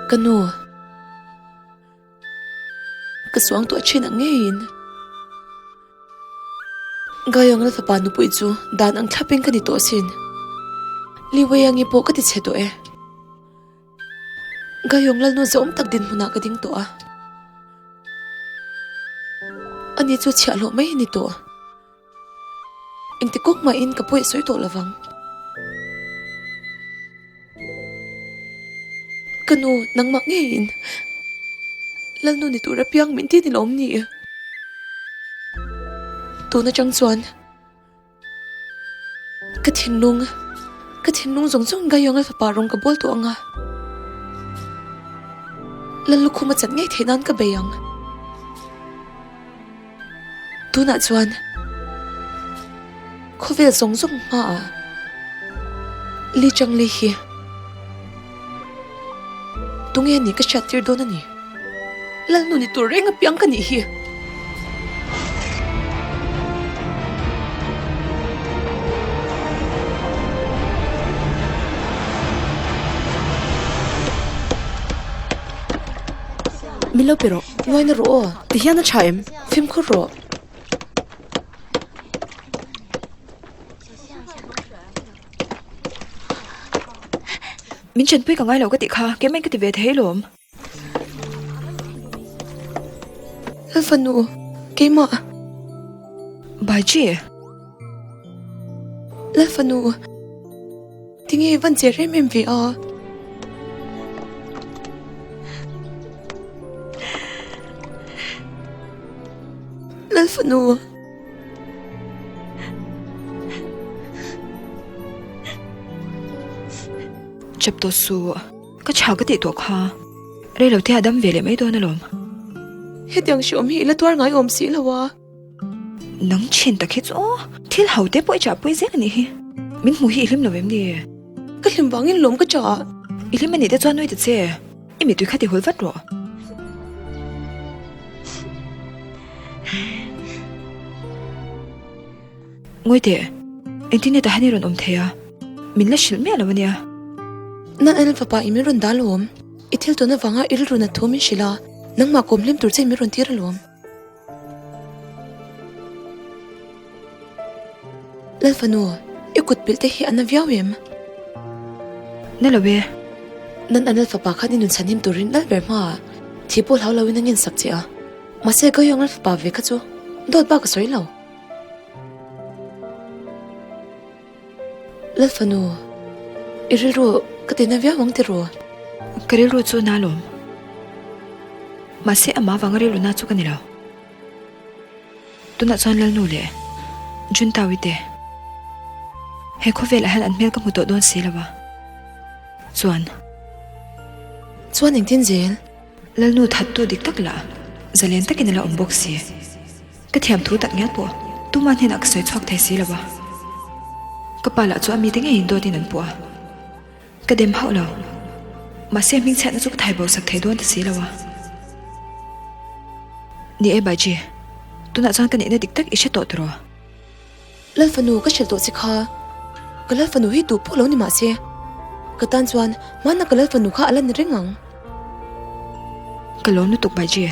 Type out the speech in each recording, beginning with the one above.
Ka nu, ka suang tawh thin ang ngeiin Gayong la fapa nupui chu dan ang thlapin ka ni tawh asin. Li Weiangi pawh ka ti chhe tawh e. Gayong Lalnu zahawm tak dinhmunah ka ding tawh a. Ani chu chhiahhlawh mai a ni tawh. Engti kawng mahin ka pawi sawi tawh lovang. Ka nu, nangmah ngeiin Lalnu ni tur apiang min ti ni lawm ni? Tun atang chuan ka thinlung, ka thinlung zawng zawng Gaiawnga fapa rawng ka bawl tawh ang a. Lallukhum a chat ngei theih nan ka bei ang. Tunah chuan khawvel zawng zawng hmaah Li Changli hi tunge a nih ka hriat tir dawn a ni. Lalnu ni tur reng apiang ka nih hi. Min lo pe rawh. Ngaina rawh aw. Tihian a tha em? Fimkhur rawh. Min chenpui ka ngai lo ka tih kha, keimahin ka ti ve thei lawm. Lalfanu, keimah. Baiji. Lalfanu. Tinge i van che rem em ve a? Lalfanu. Chep tawh suh, ka chhah ka tih tawh kha. Rei lo te a dam ve leh mai dawn alawm. Hetiang hriawm hi i la tuar ngai awm si lo a. Nang thin tak hi chu aw, thil ho te pawh i chahpui zel a nih hi. Min hmuh hi i hlim lo em ni? Ka hlim vangin lawm ka chah. I hlim a nih te chuan nui ta che, i mittui kha ti hul vat rawh. Ngawi teh, engtin nge tahan i rawn awm thei a? Min la hrilh miah lo a nia. Nan en fapa i min rawn dah alawm. I thil tawn avanga i rilru nat thu min hrilh a, nangmah kawm hlim tur che min rawn tir alawm. Lalfanu, i kut pilh te hi a na viau em? Na lo e. Nan a Lalfapa khan i nun chhanhim turin Lalber hmaah thi pawh hlau loin a ngensak che a. Mahse Gaoyong Lalfapa ve kha chu dawt bak a sawi lo. Lalfanu, i rilru ka ti na viau ang tiraw? Ka rilru chu na lawm. Mahse amah avanga rilru na chu ka ni lo. Tunah chuan Lalnu leh Juntawi te he khawvelah hian an hmel ka hmu tawh dawn si lo a. Chuan. Chuan engtin zel? Lalnu thattu dik tak lah zalen takin a la awm bawk si. Ka thiam thu tak ngial pawh tuma hnenah ka sawi chhuak thei si lo a. Ka pa lah chu a mite ngeiin dawtin an puh a. Ka dem hauh lo. Mahse hmingchhiatna chu ka thai bo sak thei dawn ta si lo a. Ni e Baiji, tunah chuan ka nihna dik tak i hre tawh tiraw? Lalfanu ka hrilh tawh che kha, ka Lalfanu hi tu pawh lo ni mahse, ka tan chuan hmanna ka Lalfanu kha a la ni reng ang. Ka lawm lutuk Baiji.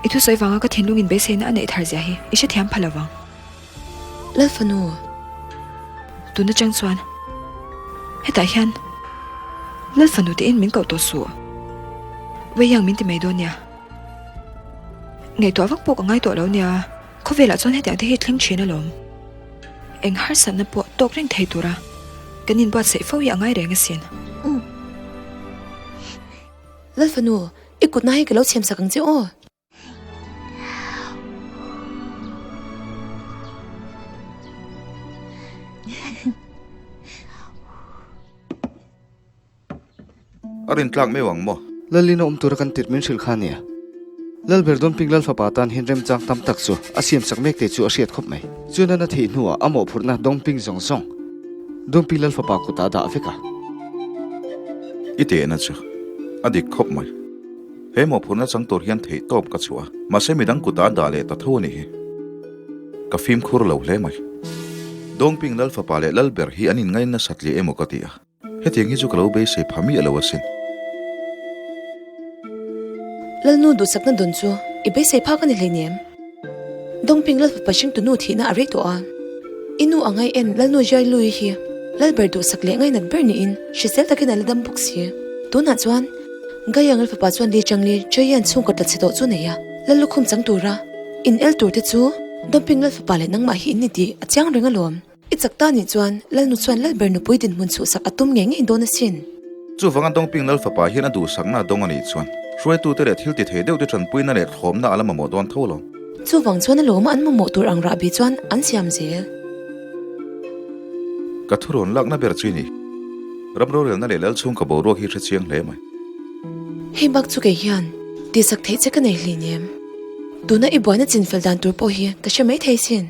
I thusawi vanga ka thinlungin beiseina a neih thar zia hi i hrethiam pha lovang. Lalfanu. Tun atang chuan hetah hian Lalfanu tiin min koh tawh suh. Weiyang min ti mai dawn nia. Ngaihtuah vak pawh ka ngai tawh lo nia, khawvelah chuan hetiang te hi thleng thin alawm. Eng harsatna pawh tawk reng thei tura kan inbuatsaih fo hi a ngai reng asin. Lalfanu, i kutna hi ka lo chhem sak ang che aw. A rin tlak meuh ang maw? Lalin a awm tura kan tirh min hrilh kha ania. Lalber Dawnping Lal fapa tan hian remchang tam tak chu a siamsak mek te chu a hriat khawp mai. Chuan a theih hnuah a mawhphurhna Dawngping zawng zawng Dawngping Lal fapa kutah a dah vek a. I tehna chu a dik khawp mai. He mawhphurhna chang tur hian theih tawp ka chhuah a, mahse midang kutah a dah leh ta tho a nih hi. Ka fimkhur lo hle mai. Dawngping Lal fapa leh Lalber hi an inngai nasat leh emaw ka ti a. Hetiang hi chu ka lo beisei pha miah lo asin. Lalnu duhsakna dawn chu i beisei phak a ni hleinem. Dongping Lalfapa hringtunu thihna a rei tawh a, i nu a ngai en Lalnu Jiailui hi Lalber duhsak leh ngainat ber niin hrisel takin a la dam bawk si. Tunah chuan Gayang Lalfapa chuan Li Changli Cheyenne chhungkaw tla chhe tawh chu nei a, Lallukhum chang tura in el tur te chu Dongping Lalfapa leh nangmah hi in ni tih a chiang reng alawm. I chak ta nih chuan Lalnu chuan Lalber nupui dinhmun chhuhsak a tum ngei ngei dawn asin. Chuvanga Dongping Lal fapa hian a duhsakna a dawng a nih chuan hruaitute leh thil ti thei deuhte tanpuina leh thlawmna a la mamawh dawn tho lo. Chuvang chuan a lawma an mamawh tur ang rahbi chuan an siam zel. Ka thurawn lakna ber chu i ni. Ram rorelna leh lal chhungkaw boruak hi hre chiang hle mai. Hei bak chu kei hian tihsak theih che ka nei hlinem. Tuna i buaina chinfel dan tur pawh hi ka hre mai thei sin.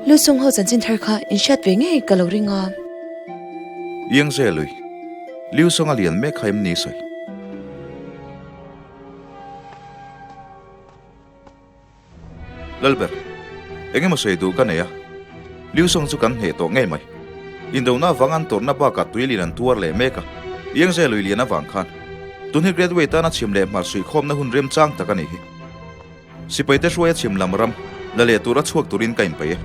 Lusung ho chanchin thar kha in hriat ve ngei ka lo ring a. Yangze lui, Liusong a lian mek kha em ni sawi? Lalber, eng emaw sawi duh ka nei a, Liusong chu kan hneh tawh ngei mai. Indona avang an tawrhna bakah tui lian an tuar leh mek a, Yangze lui lian avang khan tun hi Great Wei tana chhim leh hmar suihkhawmna hun remchang tak a nih hi. Sipaite hruaia chhim lam ram la leh tura chhuak turin ka inpeih e.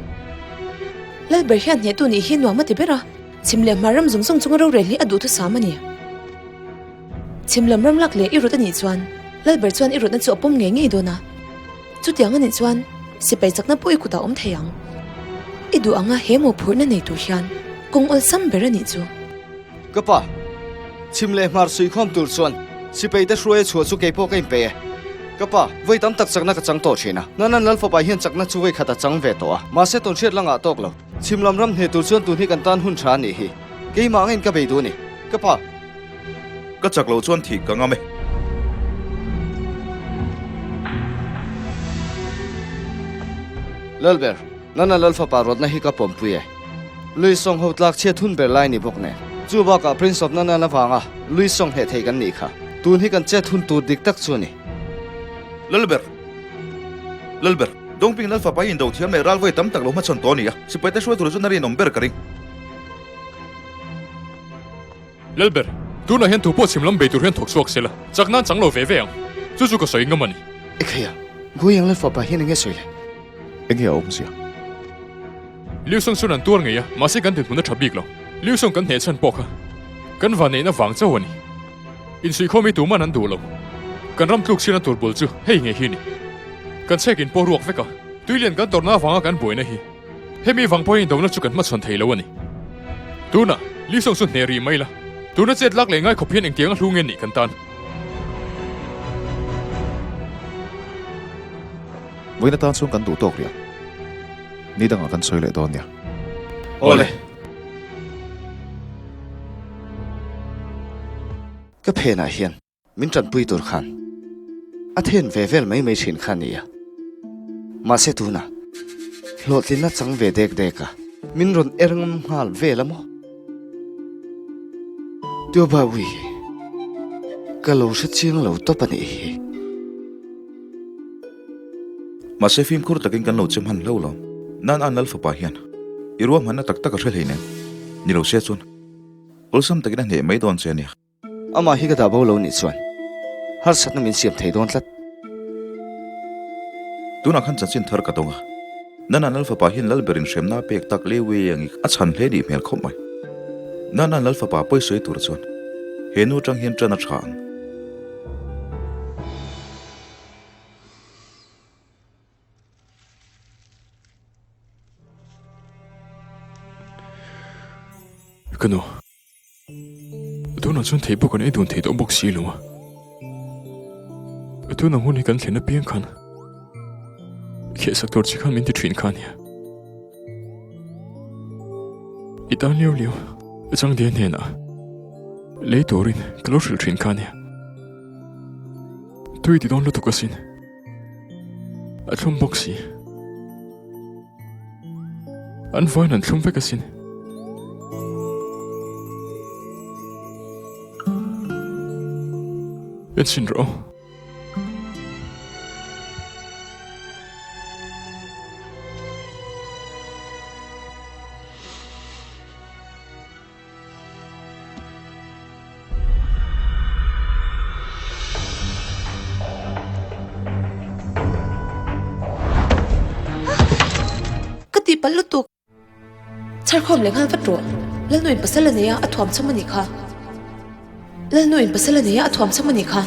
Lalber hian hnehtu nih hi nuam a ti ber a, chhim leh hmar ram zawng zawng chunga rorel hi a duhthusam a ni. Chhim lam ram lak leh i rawt a nih chuan Lalber chuan i rawtna chu a pawm ngei ngei dawn a, chutiang a nih chuan sipai chakna pawh i kutah awm thei ang. I duh anga he mawhphurhna nei tur hian kawng awlsam ber a nih chu. Ka pa, chhim leh hmar suihkhawm tur chuan sipaite hruaia chhuah chu kei pawh ka inpeih e. Ka pa, vawi tam tak chakna ka chang tawh thin a, Nanan Lal fapa hian chakna chu vawi khat a chang ve tawh a, mahse tawn hriat langah tawk lo. Chhim lam ram hneh tur chuan tun hi kan tan hun tha a nih hi. Keimah angin ka bei duh a ni. Ka pa. Ka chak loh chuan thih ka ngam e. Lalber, Nanan Lal fapa rawtna hi ka pawmpui e. Lui sawng ho tlak chhiat hun ber lai ni bawk nen. Chu bakah Prince of Nanan avanga Lui sawng hneh thei kan nih kha. Tun hi kan chet hun tur dik tak chu a ni. Lalber! Lalber! Dongping Lal fapa hi indo thiam leh ral vawi tam tak lo hmachhawn tawh a ni a, sipaite hruai tur chuan a rinawm ber ka ring. Lalber, tunah hian tu pawh chhim lam bei tur hian thawk chhuak se la, chak nan chang lo ve ve ang. Chu chu ka sawi ngam a ni. Ekhaya, Guiyang Lal fapa hian enge sawi le? Enge a awmzia? Liu Song chuan an tuar ngei a, mahse kan dinhmun a tha bik lo. Liu Song kan hneh chhan pawh kha kan vanneihna vang chauh a ni. Insuihkhawm hi tuman an duh lo. Kan ram tluk chhiatna tur bul chu hei ngei hi a ni. Kan chhek in pawh ruak vek a, tuilian kan tawrhna avanga kan buaina hi hemi vang pawhin indona chu kan hmachhawn thei lo a ni. Tunah Liu Song chu hneh rih mai la, tuna chet lak leh ngai khawp hian engtiang a hlu nge nih kan tan. Vawiin atan chuan kan duh tawk rih ang. Ni dangah kan sawi leh dawn nia. Awle. Ka phenah hian min tanpui tur khan a then ve vel mai mai thin kha nia. Mahse tunah hlawhtlinna chang ve dek dek a, min rawn er ngam nghal vel a maw? Tuabawi, ka lo hre chiang lo tawp a nih hi. Mahse fimkhur takin kan lo che hman hlo lo. Nan an Lal fapa hian i ruahmanna tak tak a hre hleinem. Ni lo se chuan awlsam takin a hneh mai dawn che a nia. Amah hi ka dah bo lo nih chuan harsatna min siam thei dawn tlat. Tunah khan chanchin thar ka dawng a. Nan an Lal fapa hian Lal berin hremna a pek tak Liu Wei ang i a chhan hle nih hmel khawp mai. Nan an Lal fapa pawisawi tur chuan he nu atang hian tan a tha ang. Ka nu, tunah chuan thei pawh kan ei dun thei tawh bawk si lo a. Tuna hun hi kan thlen apiang khan khehsak tur chi khan min ti thin kha a nia. I tan liau liau Changdian hnenah lei turin ka lo hrilh thin kha a nia. Tui ti dawn lutuk asin. A thlum bawk si. An vain an thlum vek asin. En chhin rawh aw. Tihpalh lutuk. Chharkhawm leh nghal vat rawh. Lalnu in pasal a nei a, a thuam chham a nih kha. Lalnu in pasal a nei a, a thuam chham a nih kha.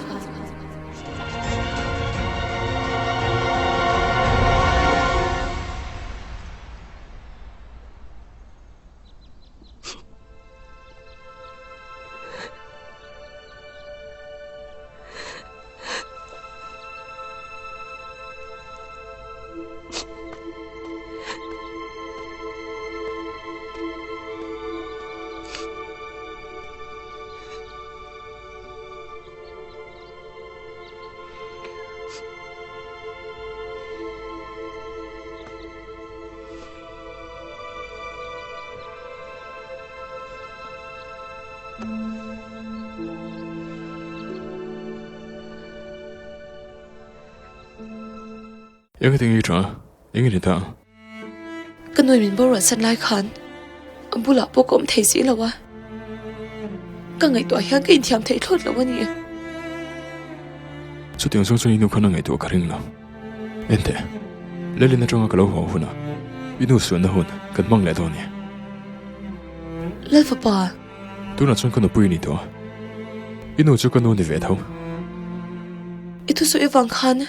Eng ati nge i tha? Eng i ni ta? Ka nui min borual san lai khan a bulah pawh ka awm thei si lo a, ka ngaihtuah hian ka inthiam theih thlawt lo a ni. Chutiang zawng chuan i nu khan a ngaihtuah ka ring lo. Enteh, Lalin atanga ka lo haw hunah i nu suanna hun kan hmang leh dawn a ni. Lal fapa. Tunah chuan ka nupui a ni tawh a, i nu chu ka nu ni ve tho. I thusawi avang khan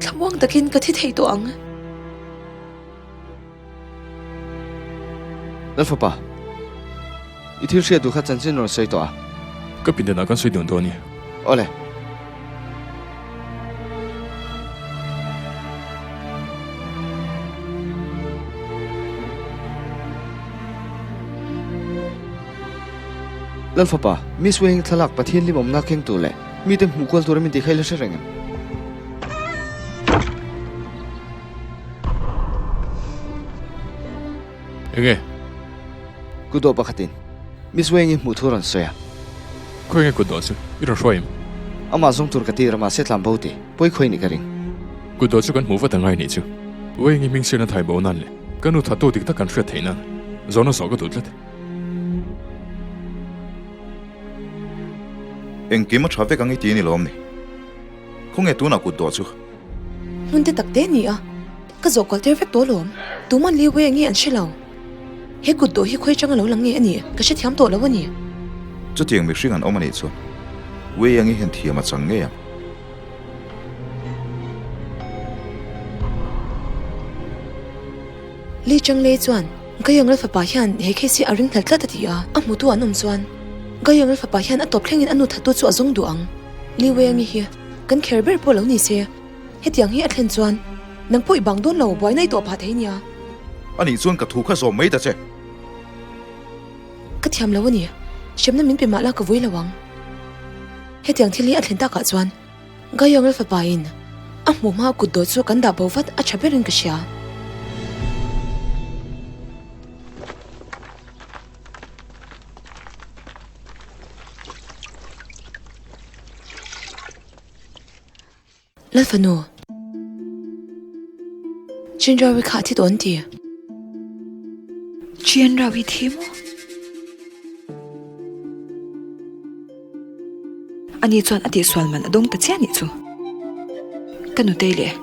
thlamuang takin ka thi thei tawh ang. Lal fapa, i thil hriat duh kha chanchin rawn sawi tawh a. Ka pindanah kan sawi dawn dawn a ni. Awle. Lal fapa, Miss Wei-hing thlalak Pathian limawmna keng tur leh mite hmuh kual tura min tih kha i la hre reng em? Enge? Kutdawh pakhatin Miss Wei-ngi hmuh thu a rawn sawi a. Khawi nge kutdawh chu? I rawn hruai em? Amah zawng tur ka tir a, mahse tlan bo ti. Pawi khawi nih ka ring. Kutdawh chu kan hmuh vat angai nih chu. Wei-ngi hming sian a thai bo nan leh ka nu thattu dik tak kan hriat theih nan zawhna zawh ka duh tlat. Engkim a tha vek ang i ti a ni lawm ni? Khawnge tunah kutdawh chu? Hmun te tak te a ni a, ka zawh kual tir vek tawh alawm. Tuman Li Wei nge an hre lo. He kutdawh hi khawi atanga lo lang nge a nih ka hrethiam tawh lo a ni. Chutiang mihring an awm a nih chuan Wei angi hian thiam a chang ngei ang. Li Changlei chuan Gayong Lal fapa hian he case hi a ring hlel tlat a ti a, a hmutu an awm chuan Gayong Lal fapa hian a tawp thlengin a nu thattu chu a zawng duh ang. Li Wei angi hi kan kher ber pawh lo ni se, hetiang hi a thlen chuan nang pawh i bang dawn lo, buaina i tawh phah thei nia. Anih chuan ka thu kha zawm mai ta che. Ka thiam lo a ni, hremna min pe mah la ka vui lo ang. Hetiang thil hi a thlen takah chuan Gayong Lal fapa in a hmuh hma kut dawt chu kan dah bo vat a tha berin ka hria. Lal fanu, Chinrawi kha a thi tawh an ti. Chinrawi thi maw? Ani chuan a tihsual man a dawng ta chiah nih chu. Ka nutei leh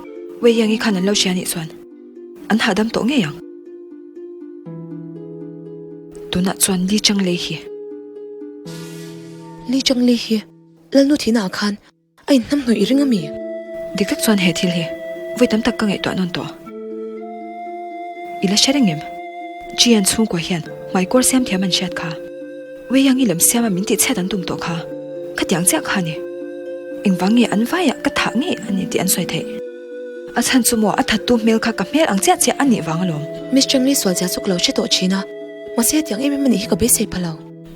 Wei Yangi khan an lo hria nih chuan an hahdam tawh ngei ang. Tunah chuan Li Changlei hi. Li Changlei hi Lalnu thihnaah khan A inhnam hnawih i ring a mi? Dik tak chuan he thil hi vawi tam tak ka ngaihtuah nawn tawh. I la hre reng em? Jian chhungkua hian hmaikawr siam thiam an hriat kha. Wei Yang i lem siama min tihchhiat an tum tawh kha. Khatiang chiah kha a ni. Engvang nge an vaiah ka thah ngei a ni tih an sawi theih. A chhan chu maw a thattu hmel kha ka hmel ang chiah chiah a nih vang alawm. Miss Changli sualzia chu ka lo hre tawh thin a, mahse hetiang em em a nih hi ka beisei pha lo.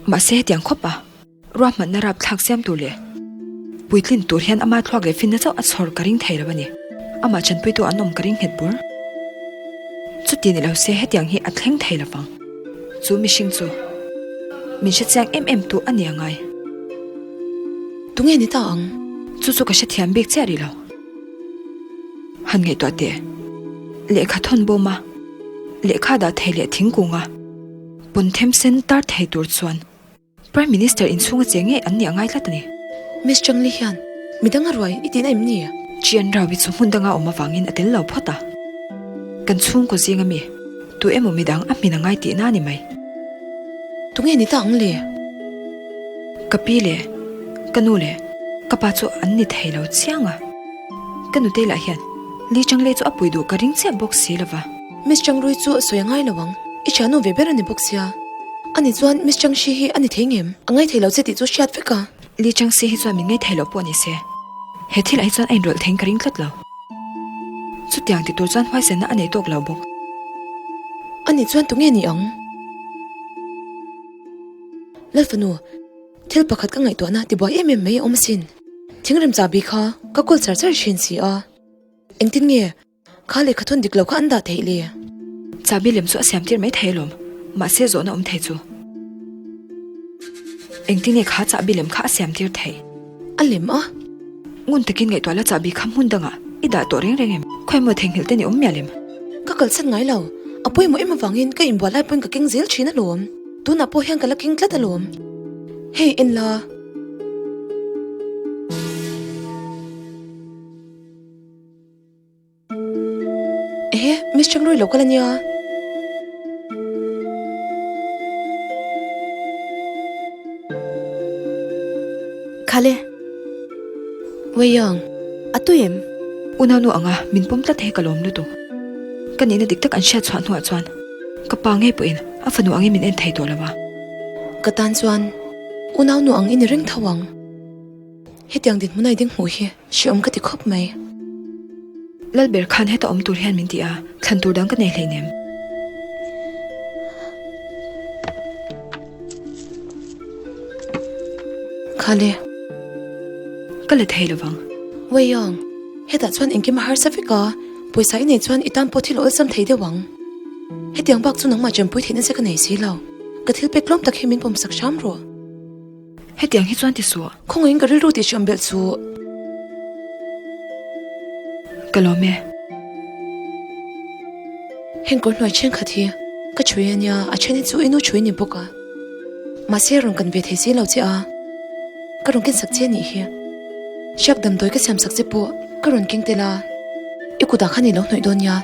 Mahse hetiang khawp a. Ruahmanna rapthlak siam tur leh puitlin tur hian ama thluak leh finna chauh a chhawr ka ring thei lo a ni. Amah chanpuitu an awm ka ring nghet bur. Chuti ni lo se hetiang hi a thleng thei lo vang. Chu mihring chu min hre chiang em em tu a ni a ngai. Tunge ni ta ang? Chu chu ka hrethiam bik chiah rih lo. Han ngaihtuah teh. Lehkha thawn bawm a, lehkha dah thei leh thingkung a, pawn them sen tar thei tur chuan Prime Minister inchhung a che ngei an nih a ngai tlat a ni. Miss Changli hian midang a ruai i tihna em ni? Chian Rao hi chu hmun danga awm avangin a tel lo phawt a. Kan chhungkaw zing ami. Tu emaw midang a hmin a ngai tihna a ni mai. Tunge ni ta ang le? Ka pi leh ka nu leh ka pa chu an ni thei lo chiang a. Ka nutei lah hian Li Changlei chu a pui duh ka ring chiah bawk si lo va. Miss Changrui chu sawi a ngai lo ang, i thiannu ve ber a ni bawk sia. Ani chuan Miss Changxi hi a ni thei ngem? A ngai thei lo che tih chu hriat vek a. Li Changxi hi chuan min ngai thei lo pawh ni se, he thilah hi chuan a inrawlh theiin ka ring tlat lo. Chutiang ti tur chuan huaisenna a nei tawk lo bawk. Ani chuan tunge ni ang? Lalfanu, thil pakhat ka ngaihtuahna tibuai em em mai a awm asin. Thingrem chahbi kha ka kawl char char thin si a. Engtin nge kha lehkha thawn dik lo kha an dah theih le? Chahbi lem chu a siam tir mai thei alawm, mahse zawhna awm thei chu. Engtin nge kha chahbi lem kha a siam tir theih? A lem a? Ngun takin ngaihtuah la chahbi kha hmun dangah i dah tawh reng reng em? Khawimaw theihnghilh te ni awm mial em? Ka kalsan ngai lo, a pawimawh em avangin ka inbual lai pawhin ka keng zel thin alawm. Tunah pawh hian ka la keng tlat alawm. Hei en la. Ehe, Miss Changrui lo kal ania. Khale. Weiyang. A tui em? Unau nu anga min pawm tlat he ka lawm lutuk. Ka nihna dik tak an hriat chhuah hnuah chuan ka pa ngei pawhin a fanu angin min en thei tawh lo a. Ka tan chuan unau nu ang i ni reng tho ang. Hetiang dinhmun a i ding hmuh hi hreawm ka ti khawp mai. Lalber khan heta awm tur hian min ti a, thlan tur dang ka nei hleinem. Khale. Ka la thei lovang. Weiyang, hetah chuan engkim a harsa vek a, pawisa i nei chuan i tan pawh thil awlsam thei deuh ang. Hetiang bak chu nangmah chanpui theihna che ka nei si lo. Ka thil pek tlawm tak hi min pawmsak hram rawh. Hetiang hi chuan ti suh. Khawngaihin ka rilru tih hriam belh chu. Ka lawm e. Heng kawr hnuai thenkhat hi ka chhui a nia, a then hi chu i nu chhui ni bawk a. Mahse rawn kan ve thei si lo che a, ka rawn ken sak che a nih hi. Hriak damdawi ka siam sak che pawh ka rawn keng tel a, i kutah khan i lo hnawih dawn nia.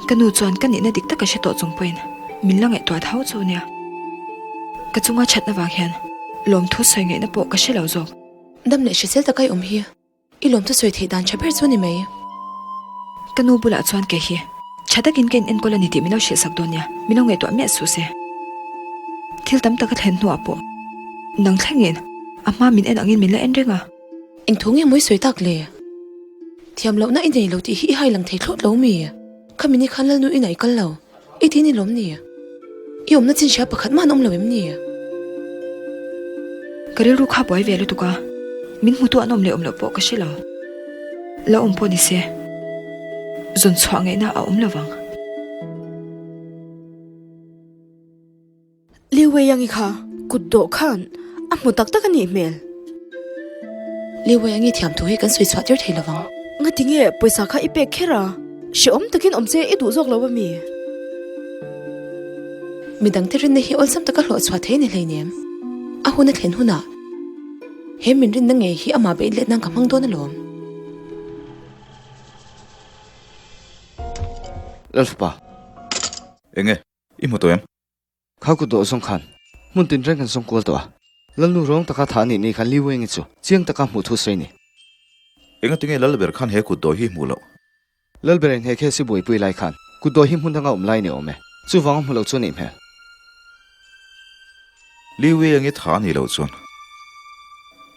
Ka nu chuan ka nihna dik tak a hre tawh chung pawhin min la ngaihtuah tho chu nia. Ka chunga thatna vang hian lawmthu sawi ngaihna pawh ka hre lo zawk. Dam leh hrisel taka i awm hi i lawmthu sawi theih dan tha ber chu ni mai. Ka nu bulah chuan kei hi tha takin ka in enkawl a ni tih min lo hrilh sak dawn nia, min lo ngaihtuah miah suh se. Thil tam tak a thlen hnuah pawh nang thlengin a hma min en angin min la en reng a. Eng thu nge mawi sawi tak le? Thiam lohna i nei lo tih hi i hai lang thei thlawt lo mi? Khami ni khan Lalnu inah i kal lo. I ti ni lawm ni? I awmna chin hria pakhat mah an awm lo em ni? Ka rilru kha buai ve lutuk a, min hmutu an awm leh awm loh pawh ka hre lo. La awm pawh ni se, zawn chhuah ngaihna a awm lo vang. Liu Weiyangi kha kut dawh khan a hmu tak tak a nih hmel. Liu Weiyangi thiam thu hi kan sawi chhuah tir thei lovang. Ngati nge pawisa kha i pek kher a? Hrehawm takin awm che i duh zawk lo a mi? Midangte rinna hi awlsam taka hlawh chhuah thei a ni hleinem. A hun a thlen hunah he min rinna ngei hi amah beih let nan ka hmang dawn alawm. Lalfapa. Enge? I hmu tawh em? Kha kut dawh zawng khan hmun tin reng kan zawng kual tawh a, Lalnu rawng taka tha a nih ni khan Liu Wengi chu chiang taka hmuh thu sawi ni. Engatinge Lalber khan he kut dawh hi hmuh loh? Lalber in he case hi buaipui lai khan kut dawh hi hmun danga awm lai ni awm e, chuvang a hmu lo chu a nih hmel. Liu Wengi tha a nih loh chuan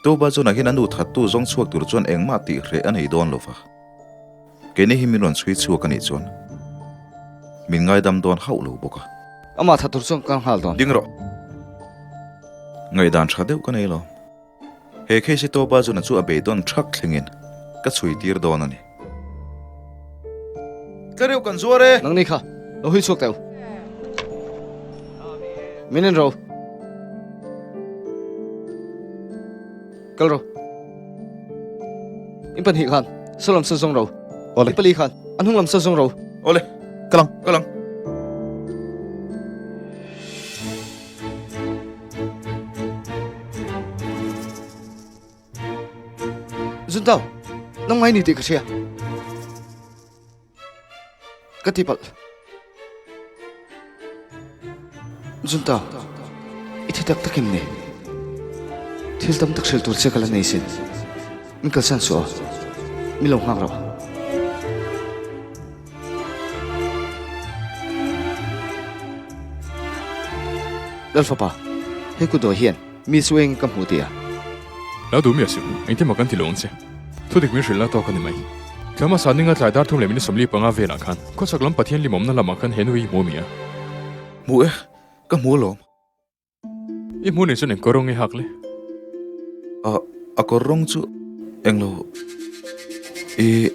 Toba John-a hian a nu thattu zawng chhuak tur chuan engmah tih hreh a nei dawn lova. Keini hi min rawn chhui chhuak a nih chuan min ngaidam dawn hauh lo bawk a. Amah tha tur chuan ka nghal dawn. Ding rawh. Ngaihdan tha deuh ka nei lo. He case hi Toba Juna chu a beidawn thak thlengin ka chhui tir dawn a ni. Tlareuh kan zuar e! Nangni kha lo hui chhuak teh u. Min en ro. Kal ro. In pahnih khan saw lam saw zawng ro. Awle. In pali khan an hnung lam saw zawng ro. Awle. Kal ang, kal ang. Zuntau, nang mai ni tih ka hria. Ka ti palh. Junta, i thi tak tak em ni? Thil tam tak hrilh tur che ka la nei sin. Min kalsan suh aw. Min lo nghak rawh. Lalfapa, hei kut dawi hian mi chu eng ka hmu tih a? Lo duh miah suh, engtin mah kan ti lo ang che. Thudik min hrilh la tawk a ni mai. Tlama Saninga tlai dar thum leh minute 45 velah khan khawchhak lam Pathian limawmna lamah khan he nu hi hmu mi a. Hmu e, ka hmu alawm. I hmu nih chuan eng kawr rawng i hak le? A, a kawr rawng chu englo i.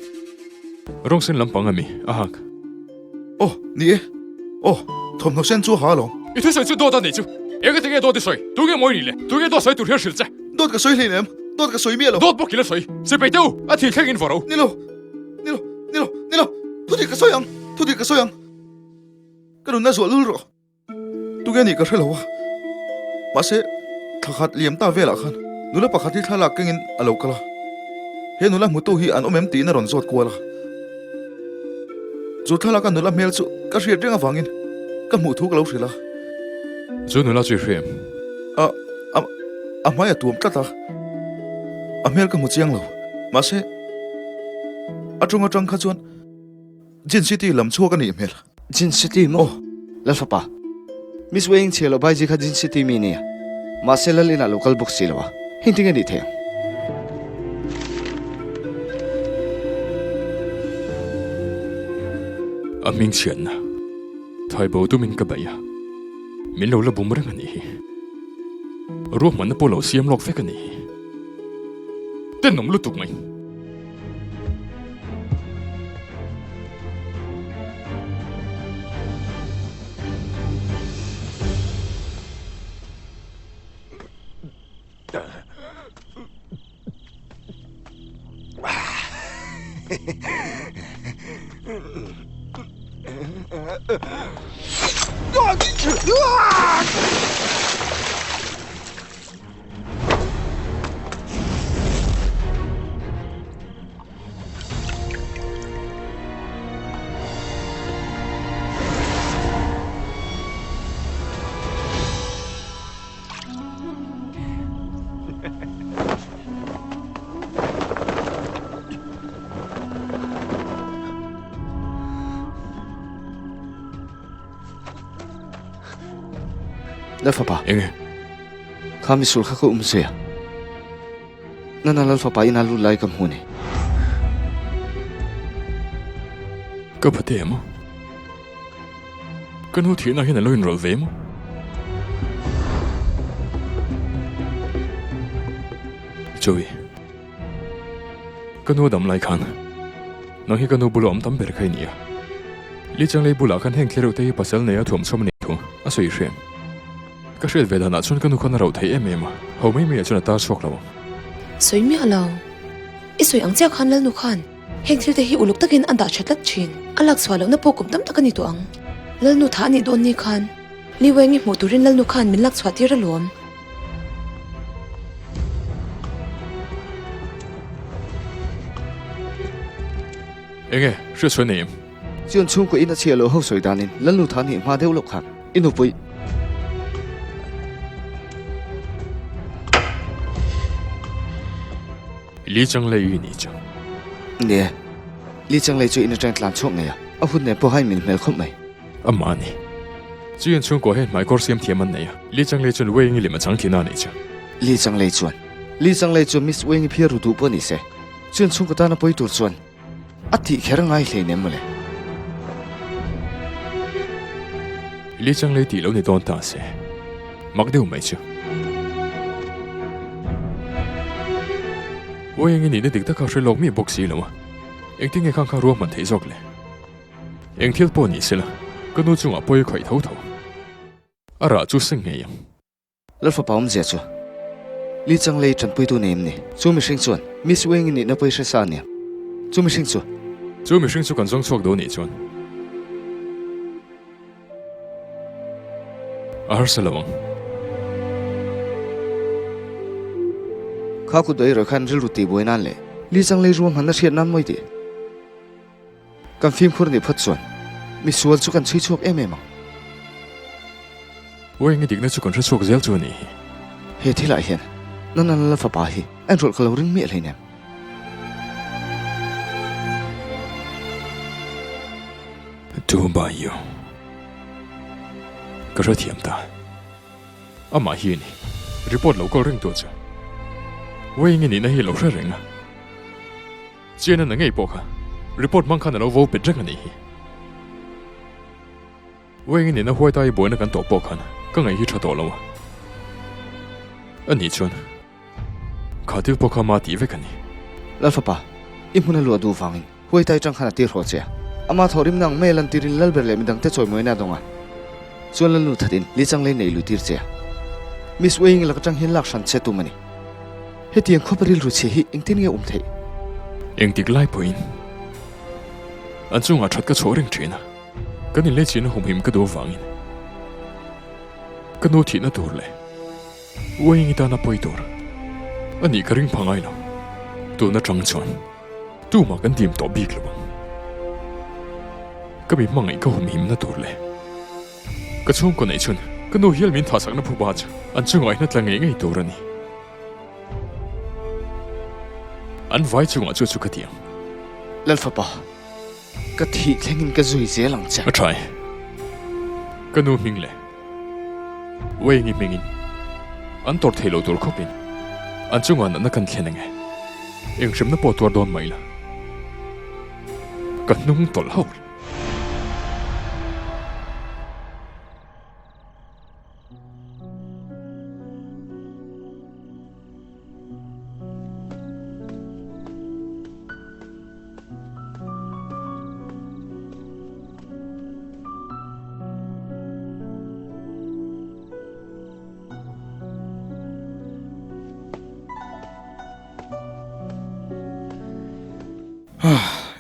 Rawng sen lampang a mi a hak? Aw, ni e. Aw, thawmhnaw sen chu a ha alawm. I thusawi chu dawt a nih chu. Eng ati nge dawt i sawi? Tunge mawi ni le? Tunge dawt sawi tur hian hrilh che? Dawt ka sawi hleinem, dawt ka sawi miah lo. Dawt bawk i la sawi. Sipai te u, a thil thleng in vawrh o. Ni lo, ni lo, ni lo, ni lo. Thudik ka sawi ang, thudik ka sawi ang. Ka nunna zuah lul rawh. Tunge nih ka hre lo a, mahse thla khat liam ta velah khan nula pakhat hi thlalak kengin a lo kal a, he nula hmutu hi an awm em tiin a rawn zawt kual a. Chu thlalaka nula hmel chu ka hriat reng avangin ka hmuh thu ka lo hrilh a. Chu nula chu i hria em? A, a, a hmai a tuam tlat a, a hmel ka hmu chiang lo, mahse a tawng atang kha chuan Jin City lam chhuak a nih hmel. Jin City maw? Lalfapa, Miss Wei-ing chhia loh Baiji kha Jin City mi nia. Mahse lal inah lo kal bawk si lo a, heng tinge nih thei ang? A hming chhiatna thai bo tumin ka beih a, min lo la bum reng a nih hi. Ruahmanna pawh lo siam lawk vek a nih hi. Tenawm lutuk mai. Lalfapa. Enge? Kha misul kha ka um zui a. Nana Lalfapa ina lut lai ka hmu ni. Ka phate em a? Ka nu thihna hian a lo inrawlh ve maw? Joey, ka nu a dam lai khan nang hi ka nu bula awm tam ber kha i ni a. Li Changlei bulah khan heng thlereuh te hi pasal nei a thuamchhawm a nih thu a sawi hriat. Ka hriat ve danah chuan ka nu khan a rauh thei em em a, ho mai maiah chuan a tar chhuak lo ang. Sawi miah lo. I sawi ang chiah khan Lalnu khan heng thil te hi uluk takin a dah tha tlat thin. A lak chhuah lohna pawh kum tam tak a ni tawh ang. Lalnu tha a nih dawn ni khan Li Wengi hmuh turin Lalnu khan min lak chhuah tir alawm. Enge, hriat sawi nei em? Chuan chhungkaw in a chhiah loh ho sawi danin Lalnu tha nih hma deuh loh khan i nupui. Li Changlei i nih chu. Ni e, Li Changlei chu in atang tlan chhuak ngei a, a hun nen pawh a inmil hmel khawp mai. Amah a ni. Chuan chhungkaw hian hmaikawr siam thiam an nei a, Li Changlei chuan Wei Ngi lem a chang thin a nih chu. Li Changlei chuan Li Changlei chu Miss Wei Ngi phiar ru duh pawh ni se, chuan chhungkaw tana pawi tur chuan A tih kher ngai hleinem mawle. Li Changlei tih lo ni dawn ta se, mak deuh mai chu. Uai eng i nihna dik taka hre lawk mi bawk si lo a, engtin nge khang kha ruahman theih zawk le? Eng thil pawh ni sela, ka nu chungah pawi a khawih tho tho. A rah chu seng ngei ang. Lalfapa awmzia chu Li Changlei tanpuitu nei em ni? Chu mihring chuan Miss Weng i nihna pawi hre sa a nia. Chu mihring chu. Chu mihring chu kan zawng chhuak dawn nih chuan a harsa lo ang. Kha kut erawh khan rilru tihbuai nan leh Li Changlei ruahmanna hriat nan mawi tih. Kan fimkhur nih phawt chuan misual chu kan chhui chhuak em em ang. Wayne-i dikna chu kan hre chhuak zel chu a nih hi. He thilah hian Nana Lal fapa hi a inrawlh ka lo ring miah hleinem. Tu Baio. Ka hrethiam ta. Amah hi a ni. Report lo kawl reng tur chu. Wayne-i nihna hi lo hre reng a. Chian a na ngei pawh kha. Report hmang khan a lo vo pet reng a nih hi. Wayne-i nena huai ta i buaina kan tawh pawh khan ka ngaih hi tha tawh lo a. A nih chuan kha thil pawh kha ma tih vek a ni. Lalfapa, i hmun a luah duh vangin huai tai tang khan a tir haw che a. Ama thawhrimna ang mai a lantirin Lalber leh midangte chawimawina a dawng a. Chuan Lalnu thatin Lichang lei nei lui tir che a. Miss Wayne-i lak atang hian lak hran che tum a ni. Hetiang khawpa rilru chhe hi engtin nge awm theih? Engtik lai pawhin an chungah that ka chhuah reng thin a. Kan inleichhin humhim ka duh avangin ka nu thihna tur leh Uaingi tana pawi tur a nih ka ring pha ngai lo. Tun atang chuan tumah kan dim tawh bik lo ang. Ka mi hmangaih ka humhimna tur leh ka chhungkaw neih chhun ka nu hial min thahsakna phuba chu an chungah hian a tla ngei ngei tur a ni. An vai chungah chu chu ka ti ang. Lalfapa. Ka thih thlengin ka zui zel ang che. A tha e. Ka nu hming leh Wayne-i hmingin an tawrh thei lo tur khawpin an chungah natna kan thlen ang e. Eng hremna pawh tuar dawn mai la. Ka hnung tawlh hauh.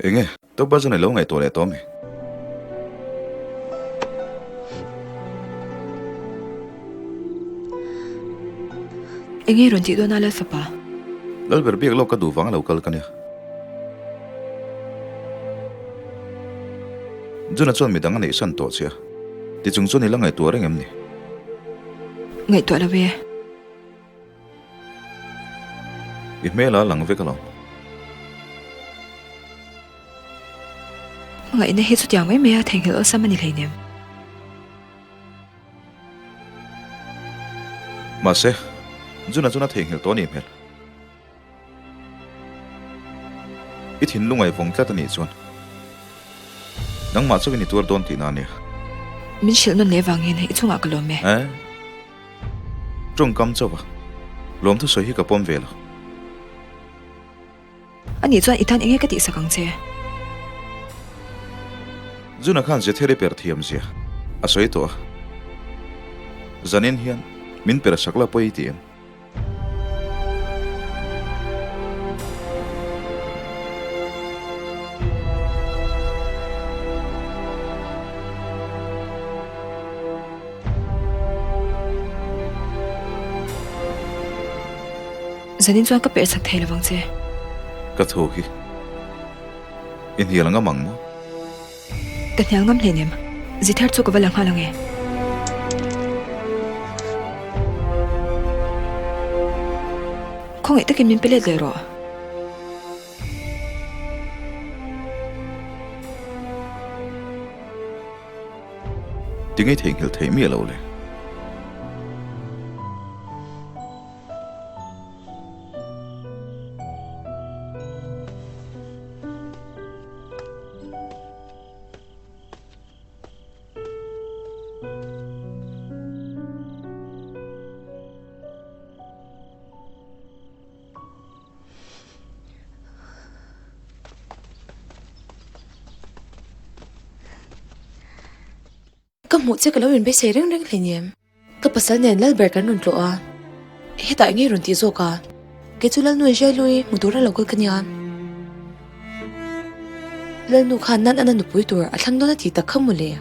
Enge, Tawpa chuan i lo ngaihtuah leh tawh ami? Enge rawn tih dawn a Lalfapa? Lalber biak lawk ka duh vang a lo kal ka nia. Juna chuan midang a neih san tawh che a, tichung chuan i la ngaihtuah reng em ni? Ngaihtuah lo e. I hmel a lang vek alawm. Hmangaihna hi chutiang mai mai a theihnghilh awlsam a ni hleinem. Mahse, Juna chuan a theihnghilh tawh a nih hmel. I thinlung ai vawng tlat a nih chuan nangmah chauhin i tuar dawn tihna a nia. Min hrilh nawn leh vangin i chungah ka lawm e. Eh? Tawngkam chauha lawm thusawi hi ka pawm ve lo. A nih chuan i tan enge ka tihsak ang che? Juna khan Zetheri per thiam zia a sawi tawh a, zanin hian min per sak la pawi ti em? Zanin chuan ka perh chak thei lovang che. Ka thu hi i hnial ngam ang maw? Ka hnial ngam hleinem. Zithar chu ka va la nghal ang e. Khawngaih takin min pe let leh rawh. Tinge theihnghilh theih miah lo le? Ka hmuh che ka lo inbeisei reng reng hleinem. Ka pasal nen Lalber kan rawn tlawh a, hetah enge rawn tih zawk a, kei chu Lalnu Zaihlui hmu tura lo kal ka nia. Lalnu khan nan ana nupui tur a thlang dawn a tih tak kha mawle,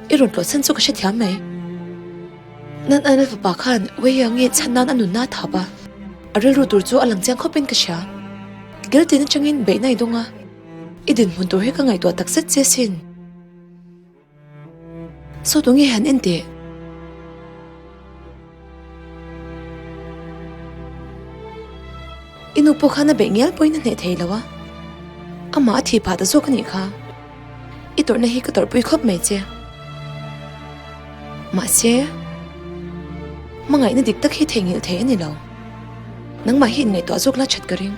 i rawn tlawh chhan chu ka hrethiam mai. Nan ana fapa khan Weia nge chhan nan a nunna a thap a, a rilru tur chu a lang chiang khawpin ka hria. Giltin atangin beihna i dawng a, i dinhmun tur hi ka ngaihtuah takzet che sin. Saw tu nge han en teh? nu pawh khan a beih ngial pawhin a hneh thei lo a, amah a thih phah ta zawk a nih kha. I tawrhna hi ka tawrhpui khawp mai che. Mahse, hmangaihna dik tak hi theihnghilh thei a ni lo. Nangmah hi inngaihtuah zawk la that ka ring.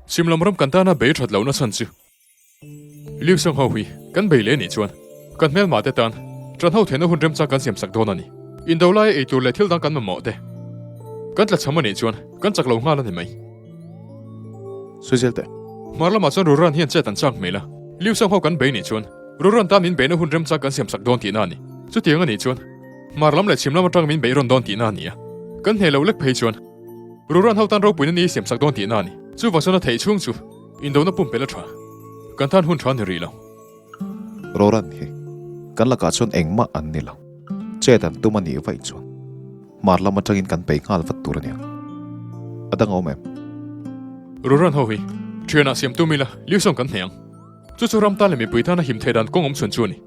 Chhim lam ram kan tana bei that lohna chhan chu Liu Song ho hi kan bei leh nih chuan kan hmelma te tan ṭan ho theihna hun remchang kan siam sak dawn a ni. Indo laia ei tur leh thil dang kan mamawh te kan tla chham a nih chuan kan chak lo nghal a ni mai. Sawi zel teh. Hmar lamah chuan Ruran hian chet an chak hmel a, Liu Song ho kan bei nih chuan Ruran tan min beihna hun remchang kan siam sak dawn tihna a ni. Chutiang a nih chuan Hmar lam leh chhim lam atang min beih rawn dawn tihna a ni a, kan hneh lo lek phei chuan Ruran ho tan ropuina ni siam sak dawn tihna a ni. Chuvang chuan a theih chhung chu indona pumpelh a tha. Kan tan hun tha ni rih lo. Ruran hi kan lakah chuan engmah an ni lo. Chet an tum a nih vaih chuan hmar lam atangin kan bei nghal vat tur a nia. A dang a awm em? Ruran ho hi thianah siam tum ila Liusawng kan hneh ang. Chu chu ram tan leh mipui tana him theih dan kawng awm chhun chu a ni.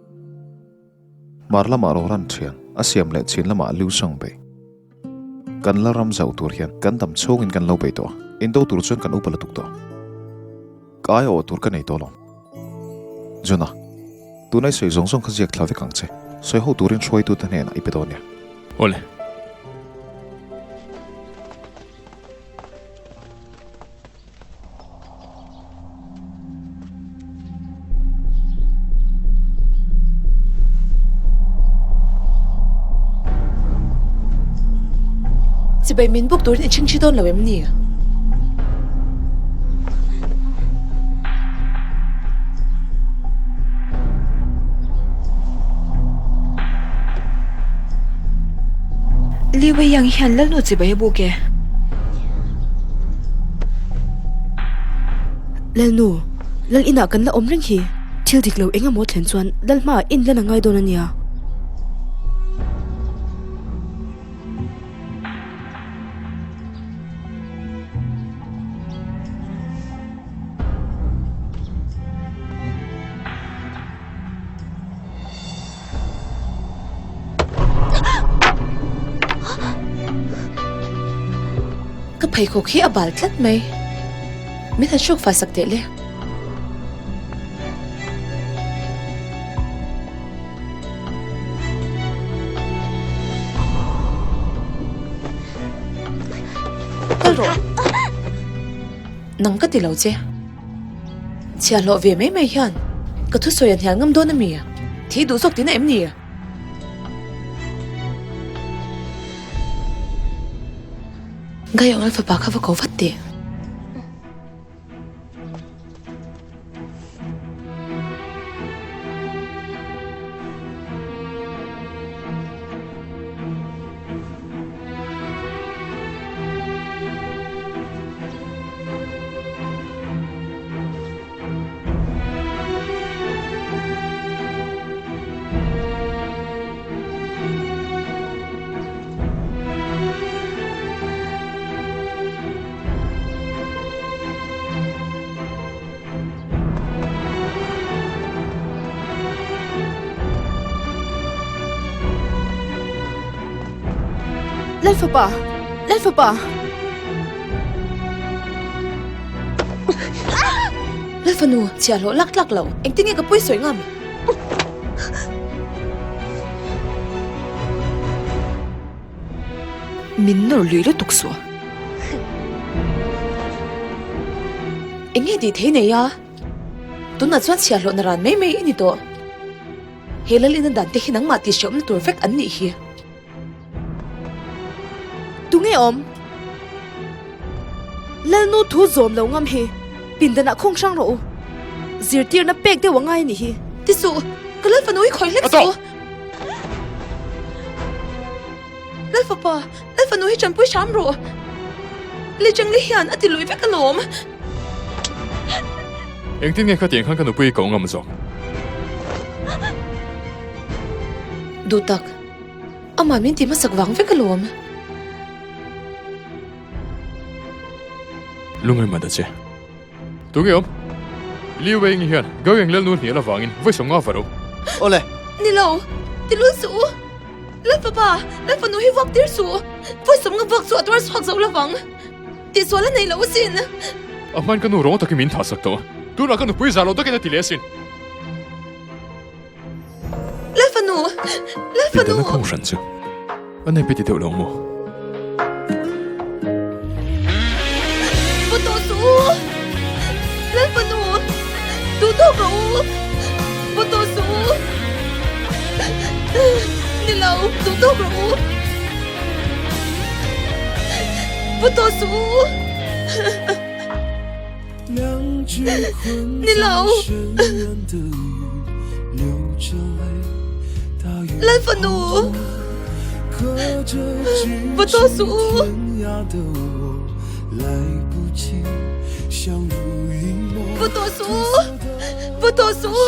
Hmar lamah Rawran thian a siam leh chin lamah Liu Song bei. Kan la ram zauh tur hian kan dam chhungin kan lo bei tawh a, indo tur chuan kan upa lutuk tawh. Ka ai awh tur ka nei tawh lo. Juna, tuna i sawi zawng zawng kha ziak thla vek ang che, sawi ho turin hruaitute hnenah i pe dawn nia. Awle. Chibai min buk turin i chhingchhi dawn lo em ni? Li Wei Yang hian Lalnu chibai a buk e. Lalnu, Lal inah kan la awm reng hi. Thil dik lo eng emaw thlen chuan Lal hmaah in lan a ngai dawn a nia. Ka pheikhawk hi a bal tlat mai. Min han hruk fai sak teh le. Kal rawh. Nang ka ti lo che. Chhiahhlawh ve mai mai hian ka thusawi a hnial ngam dawn a mi? Thih duh zawk tihna em ni? Gaiawng lal fapa kha va ko vat teh. Lalfapa! Lalfapa! Lalfanu, chhiahhlawh lak tlak lo. Engtin nge ka pawi sawi ngam? Min nawr lui lutuk suh. Eng nge tih thei nei a? Tunah chuan chhiahhlawhna ran mai mai i ni tawh. He lal ina dan te hi nangmah tih hrehawmna tur vek an nih hi. Tunge awm? Lalnu thu zawm lo ngam hi pindanah khawng hrang rawh u. Zirtirna pek deuh a ngai a nih hi. Ti suh, ka lal fanu hi khawi hlek suh. Lal fapa, lal fanu hi tanpui hram rawh. Li Chengli hian a ti lui vek alawm. Engtin nge khatiang khan ka nupui i koh ngam zawk? Duh tak, amah min ti hmasak vang vek alawm. Lungngai mah ta che. Tunge awm? Liu Wei-ngi hian Gaoyang Lalnu hnial avangin vawi sawm nga va ro. Awle. Ni lo, ti lul suh u. Lal fapa, Lal fanu hi vuak tir suh. Vawi sawmnga vuak chu a tuar chhuak zo lovang. Tihsual a nei lo asin. A hmain ka nu rawng takin min thahsak tawh a, tunah ka nupui zah lo takin a ti leh asin. Lal fanu! Lal fanu! Pindana khawng hran chu a nei pe ti deuh lo maw? Vaw tawh suh u! Lal fanu! Duh tawk rawh u! Vaw tawh suh u! Ni lo, duh tawk rawh u! Vaw tawh suh u! Ni lo. Lal fanu. Va tawh suh u. Va tawh suh u. Va tawh suh u.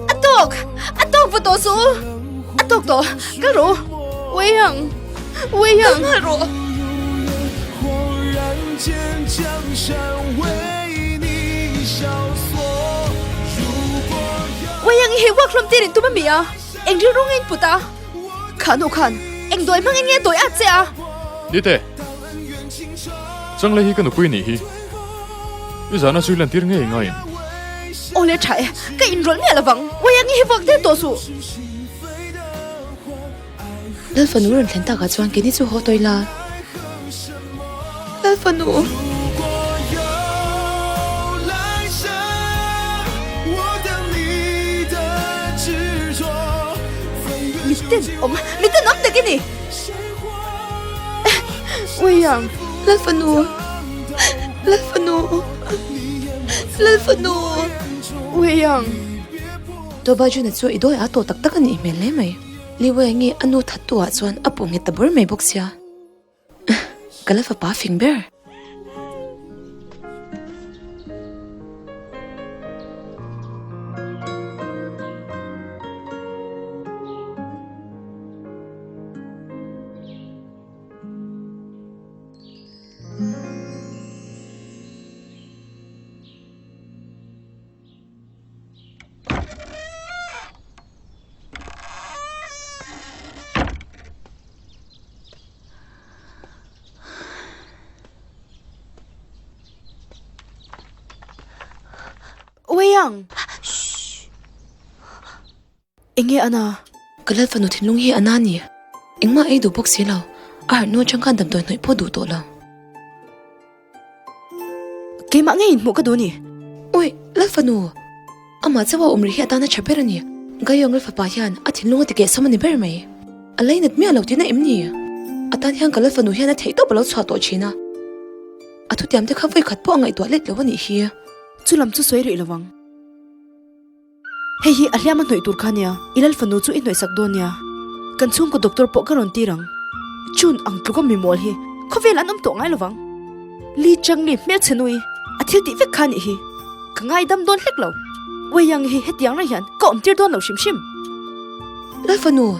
A tawk! A tawk va tawh suh u. A tawk tawh. Kal rawh u. Wei ang. Wei ang. Kal nghal rawh. Wei ang i hei uak hlawm tir in tum a mi a? Eng rilru nge in put a? Kha nu khan eng dawi hmangin nge dawi at che a? Nite, Changlei hi ka nupui nih hi. I zahna chu i lantir ngei ngai em? Aw le tha e, ka inrawlh miah lovang. Wei ang i hei vuak der tawh suh. Lal fanu rawn thlen takah chuan keini chu haw tawi la. Lal fanu. Mi tenawm, mi tenawm tak i ni. Uiang. Lal fanu. Lal fanu. Lal fanu. Uiang. Tobajuna chu i dawi a tawh tak tak a nih hmel hle mai. Liwei nge a nu that tu ah chuan a puh nghet ta bur mai bawk sia. Ka la fapa fing ber. Wei ang! Enge ana? Ka lal fanu thinlung hi ana ni. Engmah ei duh bawk si lo. A harh nu atang khan damdawi hnawih pawh duh tawh lo. Keimah ngei inhmuh ka duh ni. Ui, Lal fanu! Amah chauha awm rih hi atana tha ber a ni. Gaiong Lal fapa hian a thinlung a ti kehsam a ni ber mai. A lainat miah lo tihna em ni? A tan hian ka Lal fanu hian a theih tawp a lo chhuah tawh thin a. A thutiam te kha vawi khat pawh a ngaihtuah let lo a nih hi. Chu lam chu sawi rih lo ang. Hei hi a hliam a hnawih tur kha nia, i lal fanu chu i hnawih sak dawn nia. Kan chhungkaw doctor pawh ka rawn tir ang. Chun ang tluka mi mawl hi khawvel an awm tawh ngai lovang. Li Changli hmelchhe nui a thil tih vek kha nih hi. Ka ngaidam dawn hlek lo. Wei Yang hi hetiang reng hian ka awm tir dawn lo hrim hrim. Lal fanu!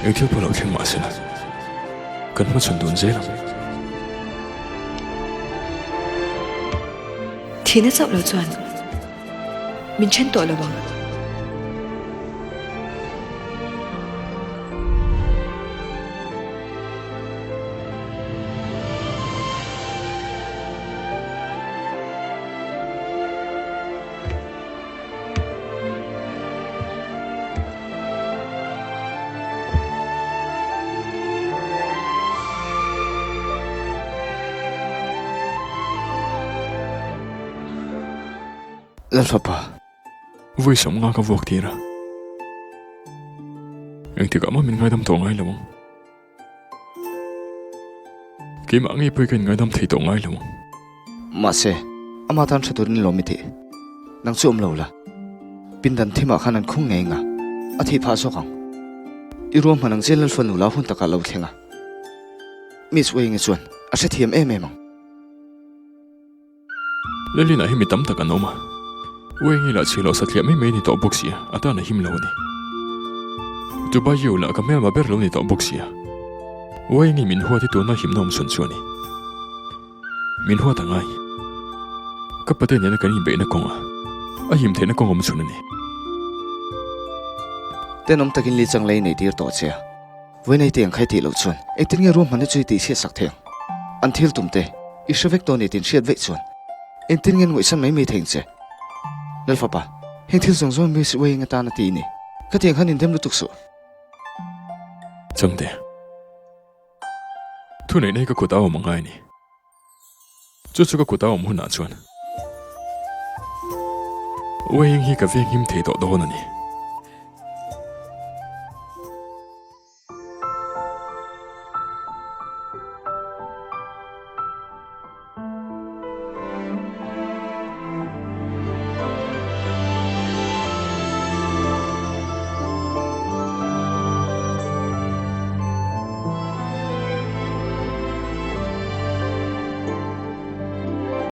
Eng thil pawh lo thleng mah se la, kan hmachhawn dun zel ang. Thihna chauh lo chuan min then tawh lo ang. Lalfapa. Vawi sawmnga ka vuak tir a. Engtikah mah min ngaidam tawh ngai lo ang. Keimah ngei pawh hi ka inngaidam thei tawh ngai lo ang. Mahse, ama tan tha turin lawm i tih. Nang chu awm lo la. Pindan thimah khan an khung ngei nga. A thih phah zawk ang. I ruahman ang zel Lalfanu la hun takah lo thleng a. Miss Wayne-i chuan a hrethiam em em ang. Lelina hi mi tam tak an awm a. Uaingi lah chhi loh satliah mai mai ni tawh bawk sia, a tan a him lo a ni. Dubai U lah ka hmelma ber lo ni tawh bawk sia. Uaingi min huat hi tuna himna awm chhun chu a ni. Min huat a ngai. Ka pate nena kan inbeihna kawnga a him theihna kawng awm chhun a ni. Tenawm takin li chang lei nei tir tawh che a. Vawiin ei ang khai tih loh chuan engtin nge ruahmanna chu i tih chhiat sak thei ang? An thil tum te i hre vek tawh ni tih hriat veih chuan engtin nge an ngawihsan mai mai thei ang che? Lalfapa, heng thil zawng zawng Miss Wei eng atana ti i ni? Ka tiang khan indem lutuk suh. Changte, thuneihna hi ka kut a awm angai a ni. Chu chu ka kut a awm hunah chuan Wei eng hi ka venghim thei tawh dawn a ni.